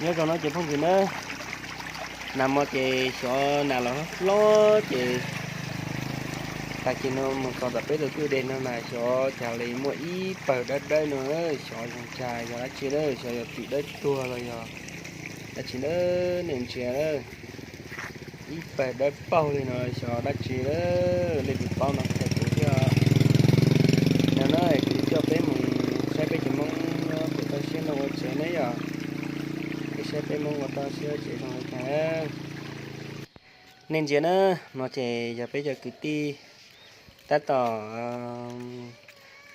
Nyob zoo no ces phooj ywg na, nag hmo ces xyov nag los hlob ces tag kis no mus txog tom peb tus twj deg no mas xyov cas li muaj ib pawg dawb dawb no, xyov zoo cas yog dab tsi na, xyov yog twm dawb tuag los yog dab tsi na, nej ntsia na. Ib pawg dawb paug li no xyov dab tsi na, leej twg paub no qhia kuv thiab. No na, kuv coj peb mus saib peb cov Hmoob nyob pem toj siab no ua tsev na yom. Peb saib peb Hmoob ua toj siab tsev zoo li cas. Nej ntsia na, no ces yog peb cov kwv tij tab tom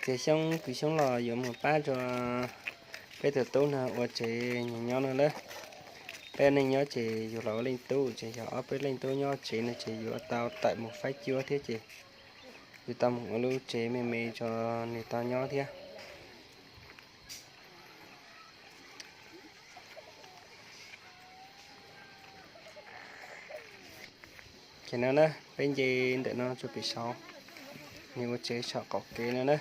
txiav xyoob kwv xyoob los yuav mus pab rau peb tus tub no ua tsev nyob no lawm. Peb neej nyob ces yus los ua leej tub ces yog ob peb leej tub nyob tsev no ces yuav tau tawm mus faib cuab thiab ces yus tau mus ua lub tsev me me rau nws tau nyob thiab. Ces no na, peb nce ntawm no rau pem saud, nws ua tsev saum qaum kev no na.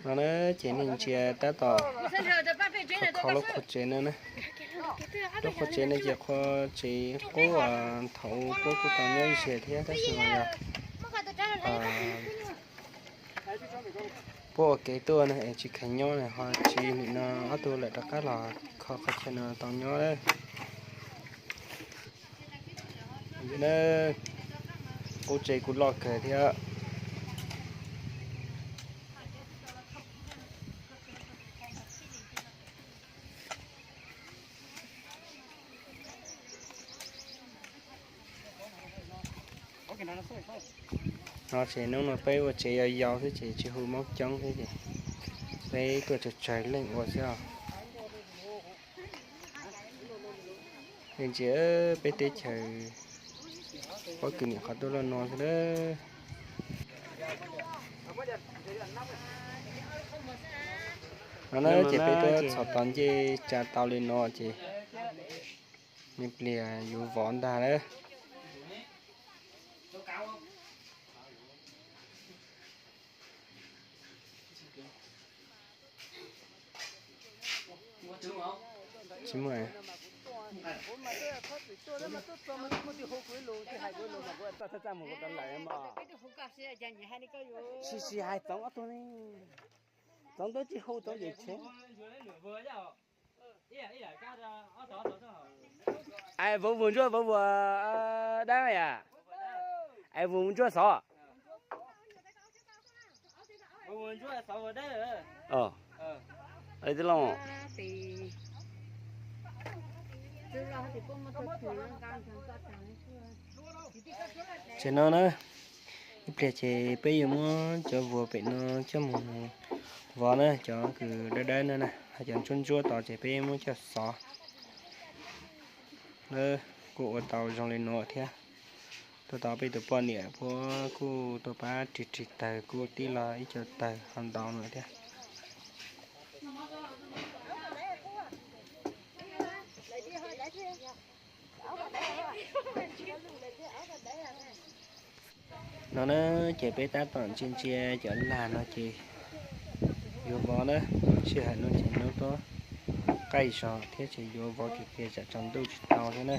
No na, ces nej ntsia tab tom kho lub qhov tsev no na. Lub qhov tsev no ces qhov tsev qub thaum ub kuj tau nyob ib zaug thiab tab sis mas yog puab ua kev tuaj no es tsis kheev nyob ho tsis nim no ob tug lawm rov qab los kho qhov chaw no tau nyob lawm. Qub tsev kuj loj kawg thiab. No ces hnub no peb ua tsev yau yau xwb ces tsis hu Hmoob coob thiab ces peb tuaj tsawg tsawg leej ua xwb os. Nej ntsia peb teb chaws pob kws niam qhov tuaj loj no xwb na. No na ces peb twb txhom tos ncej tsa tau li no ces me pliag yuav vov ntag lawm. Tsis muaj. Tsis, tsis hais Txoov ob tug ne. Txoov ntawd tsis hu Txoov yawm tsheb. Ai, vauv vuas ntsuab, vauv vuas dawb yam. Ai, vuas ntsuab xov. Tij Looj. Ces no na, ib pliag ces peb yuav muab cov vuas pem no coj mus vov na, cov kws dawb dawb no na, ho cov ntsuab ntsuab tod ces peb muab coj xov. Lawv kuj ua tau zoo li no thiab. Tuaj tau peb tus poj niam puab kuj tuaj pab rig rig tawg, kuj tib los ib co tawg ho ntau no thiab. No na, ces peb tab tom ntsia ntsia cov lag no ces yuav vov na, sij hawm no ces hnub tuab qaij zog thiab ces yuav vov kiag kiag tsam tsaus ntuj tsis tau thiab na.